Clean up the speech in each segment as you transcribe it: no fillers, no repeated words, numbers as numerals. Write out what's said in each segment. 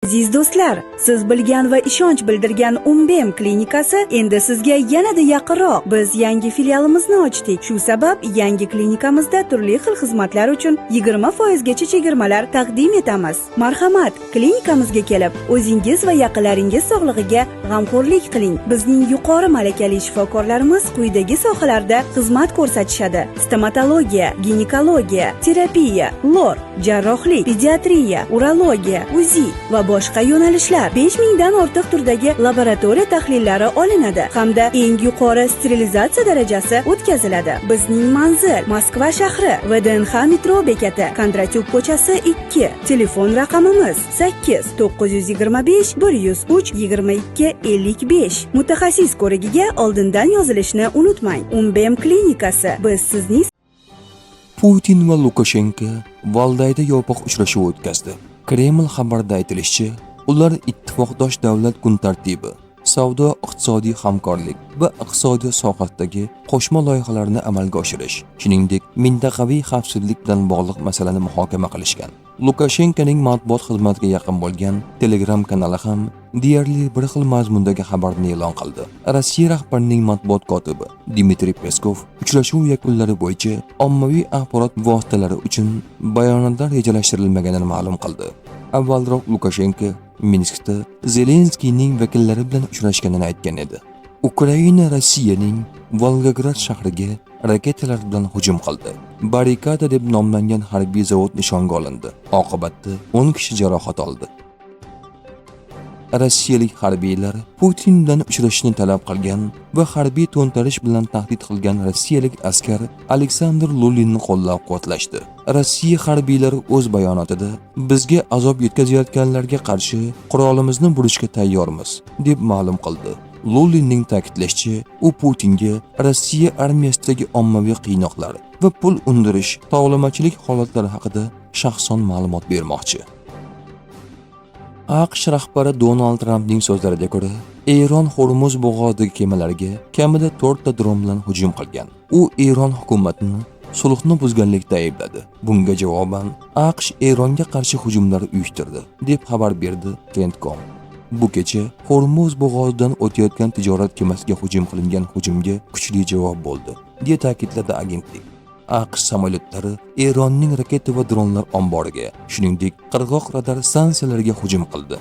Aziz do'stlar, siz bilgan va ishonch bildirgan Umbem klinikasi endi sizga yanada yaqinroq. Biz yangi filialimizni ochdik. Shu sabab yangi klinikamizda turli xil xizmatlar uchun 20% gacha chegirmalar taqdim etamiz. Marhamat, klinikamizga kelib, o'zingiz va yaqinlaringiz sog'lig'iga g'amxo'rlik qiling. Bizning yuqori malakali shifokorlarimiz quyidagi sohalarda xizmat ko'rsatishadi: stomatologiya, ginekologiya, terapiya, lor, jarrohlik, pediatriya, urologiya, UZI va boshqa yo'nalishlar. 5000 dan ortiq turdagi laboratoriya tahlillari olinadi hamda eng yuqori sterilizatsiya darajasi o'tkaziladi. Bizning manzil: Moskva shahri, VDNX metro bekati, Kondratyuk ko'chasi 2. Telefon raqamimiz 8 925 103 22 55. Mutaxassis ko'rigiga oldindan yozilishni unutmang. Umbem klinikasi. Biz sizning Putin va Lukashenko Valdayda yopiq uchrashuv o'tkazdi. Kreml xabarida aytilishicha, ular ittifoqdosh davlat kun tartibi, savdo iqtisodiy hamkorlik va iqtisodiyot sohasidagi qo'shma loyihalarni amalga oshirish, shuningdek, mintaqaviy xavfsizlik bilan bog'liq masalani muhokama qilishgan. Lukashenkoning matbuot xizmatiga yaqin bo'lgan Telegram kanali ham deyarli bir xil mazmundagi xabarni e'lon qildi. Rossiya rahbarining matbuot kotibi Dmitriy Peskov uchrashuv yakunlari bo'yicha ommaviy axborot vositalari uchun bayonotlar rejalashtirilmaganini ma'lum qildi. Avvalroq Lukashenko Minskda Zelenskiyning vakillari bilan uchrashganini aytgan edi. Ukraina Rossiyaning Volgograd shahriga raketalar bilan hujum qildi. Barrikada deb nomlangan harbiy zavod nishonga olindi. Oqibatda 10 kishi jarohat oldi. Rossiyalik harbiylar Putin bilan uchrashishni talab qilgan va harbiy to'ntarish bilan tahdid qilgan rossiyalik askar Aleksandr Lulinni qo'llab-quvvatlashdi. Rossiya harbiylari o'z bayonotida bizga azob yetkazayotganlarga qarshi qurolimizni burishga tayyormiz, deb ma'lum qildi. Lulinning ta'kidlashicha, u Putinga Rossiya armiyasidagi ommaviy qiynoqlar va pul undirish, tovlamachilik holatlari haqida shaxsan ma'lumot bermoqchi. AQSh rahbari Donald Trampning so'zlariga ko'ra, Eron Hormuz bo'g'ozidagi kemalarga kamida 4 ta dron bilan hujum qilgan. U Eron hukumatini sulhni buzganlikda aybladi. Bunga javoban AQSh Eronga qarshi hujumlar uyushtirdi, deb xabar berdi Centcom. Bu kecha Hormuz bo'g'ozidan o'tayotgan tijorat kemasiga hujum qilingan hujumga kuchli javob bo'ldi, deya ta'kidladi agentlik. AQSh samolyotlari Eronning raketa va dronlar omboriga, shuningdek, qirg'oq radar stansiyalariga hujum qildi.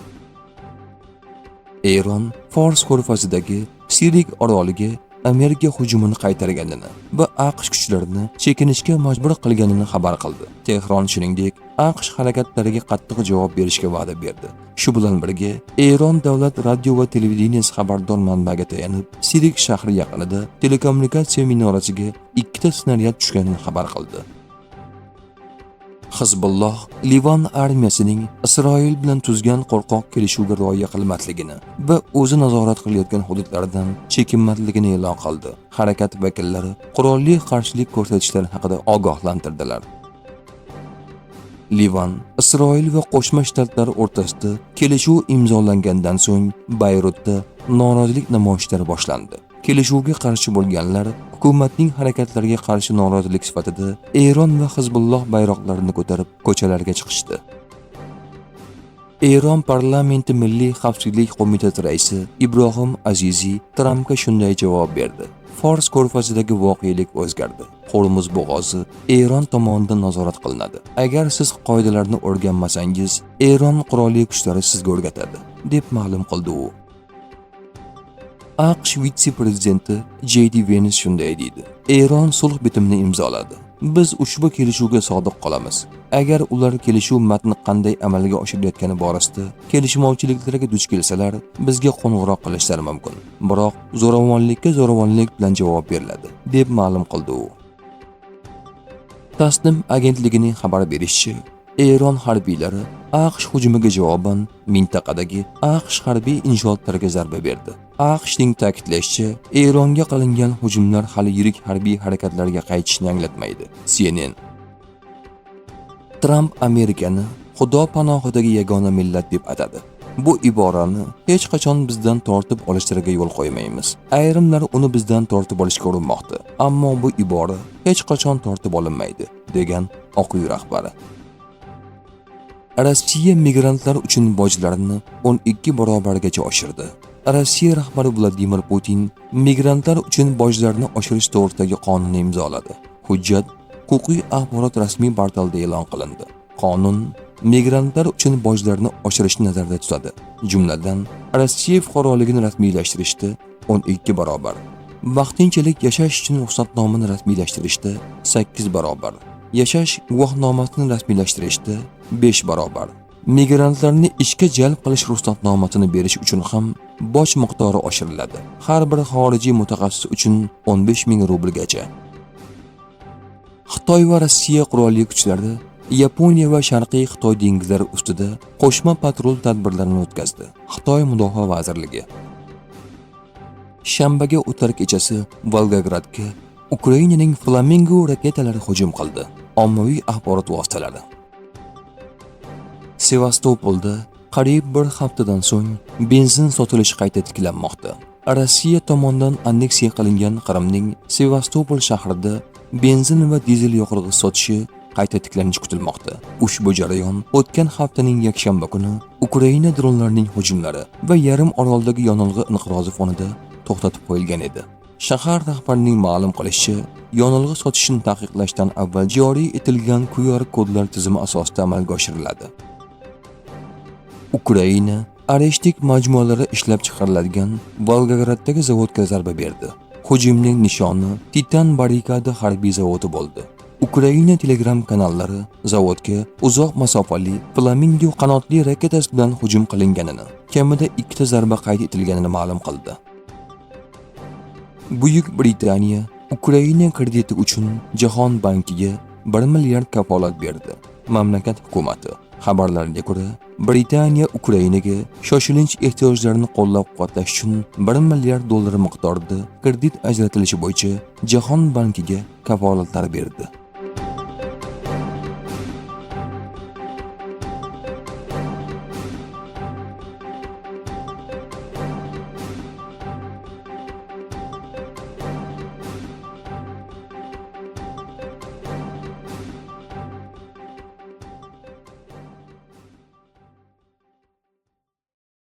Eron Fors ko'rfazidagi Sirik oroliga Amerika hujumini qaytarganini va AQSh kuchlarini chekinishga majbur qilganini xabar qildi. Tehron, shuningdek, AQSh harakatlariga qattiq javob berishga va'da berdi. Shu bilan birga, Eron davlat radio va televideniyasi xabardor manbaga tayanib, Sirik shahri yaqinida telekommunikatsiya minorasiga ikkita snaryad tushganini xabar qildi. Hizbulloh Livan armiyasining Isroil bilan tuzgan qo'rqoq kelishuvga rioya qilmasligini va o'zi nazorat qilayotgan hududlardan chekinmasligini e'lon qildi. Harakat vakillari qurolli qarshilik ko'rsatishlari haqida ogohlantirdilar. Livan, Isroil va Qo'shma Shtatlar o'rtasida kelishuv imzolangandan so'ng Bayrutda norozilik namoyishlari boshlandi. Kelishuvga qarshi bo'lganlar hukumatning harakatlariga qarshi norozilik sifatida Eron va Hizbulloh bayroqlarini ko'tarib ko'chalarga chiqishdi. Eron parlamenti Milliy xavfsizlik qo'mitasi raisi Ibrohim Aziziy Trampga shunday javob berdi: Fors ko'rfazidagi voqelik o'zgardi. Hormuz bo'g'ozi Eron tomonidan nazorat qilinadi. Agar siz qoidalarni o'rganmasangiz, Eron qurolli kuchlari sizga o'rgatadi, deb ma'lum qildi u. AQSh vitse-prezidenti J.D. Vance shunday deydi: Eron sulh bitimini imzoladi. Biz ushbu kelishuvga sodiq qolamiz. Agar ular kelishuv matni qanday amalga oshirilayotgani borasida kelishmovchiliklarga duch kelsalar, bizga qo'ng'iroq qilishlari mumkin. Biroq zo'ravonlikka zo'ravonlik bilan javob beriladi, deb ma'lum qildi u. Tasnim agentligining xabar berishicha, Eron harbiylari AQSh hujumiga javoban mintaqadagi AQSh harbiy inshootlariga zarba berdi. AQShning ta'kidlashicha, Eronga qilingan hujumlar hali yirik harbiy harakatlarga qaytishni anglatmaydi. CNN. Tramp Amerikani Xudo panohidagi yagona millat deb atadi. Bu iborani hech qachon bizdan tortib olishlariga yo'l qo'ymaymiz. Ayrimlar uni bizdan tortib olishga urinmoqda, ammo bu ibora hech qachon tortib olinmaydi, degan Oq uy rahbari. Rossiya migrantlar uchun bojlarni 12 barobargacha oshirdi. Rossiya rahbari Vladimir Putin migrantlar uchun bojlarni oshirish to'g'risidagi qonunni imzoladi. Hujjat huquqiy axborot rasmiy portalida e'lon qilindi. Qonun migrantlar uchun bojlarni oshirishni nazarda tutadi. Jumladan, Rossiya fuqaroligini rasmiylashtirishda 12 barobar, vaqtinchalik yashash uchun ruxsatnomani rasmiylashtirishda 8 barobar, yashash guvohnomasini rasmiylashtirishda 5 barobar, migrantlarni ishga jalb qilish ruxsatnomasini berish uchun ham boj miqdori oshiriladi. Har bir xorijiy mutaxassis uchun 15 ming rublgacha. Xitoy va Rossiya qurolli kuchlari Yaponiya va Sharqiy Xitoy dengizlari ustida qo'shma patrul tadbirlarini o'tkazdi. Xitoy Mudofaa vazirligi. Shanbaga o'tar kechasi Volgogradga Ukrainaning Flamingo raketalari hujum qildi. Ommaviy axborot vositalari. Sevastopolda qariyb bir haftadan so'ng benzin sotilishi qayta tiklanmoqda. Rossiya tomonidan anneksiya qilingan Qrimning Sevastopol shahrida benzin va dizel yoqilg'isi sotishi qayta tiklanishi kutilmoqda. Ushbu jarayon o'tgan haftaning yakshanba kuni Ukraina dronlarining hujumlari va yarim oroldagi yonilg'i inqirozi fonida to'xtatib qo'yilgan edi. Shahar rahbarining ma'lum qilishicha, yonilg'i sotishni taqiqlashdan avval joriy etilgan QR kodlar tizimi asosida amalga oshiriladi. Ukraina Oreshnik majmualari ishlab chiqariladigan Volgograddagi zavodga zarba berdi. Hujumning nishoni Titan barrikada harbiy zavodi bo'ldi. Ukraina Telegram kanallari zavodga uzoq masofali Flamingo qanotli raketasi bilan hujum qilinganini, kamida ikkita zarba qayd etilganini ma'lum qildi. Buyuk Britaniya Ukraina krediti uchun Jahon bankiga 1 milliard kafolat berdi. Mamlakat hukumati xabarlariga ko'ra, Britaniya Ukrainaga shoshilinch ehtiyojlarini qo'llab-quvvatlash uchun 1 milliard dollar miqdorida kredit ajratilishi bo'yicha Jahon bankiga kafolatlar berdi.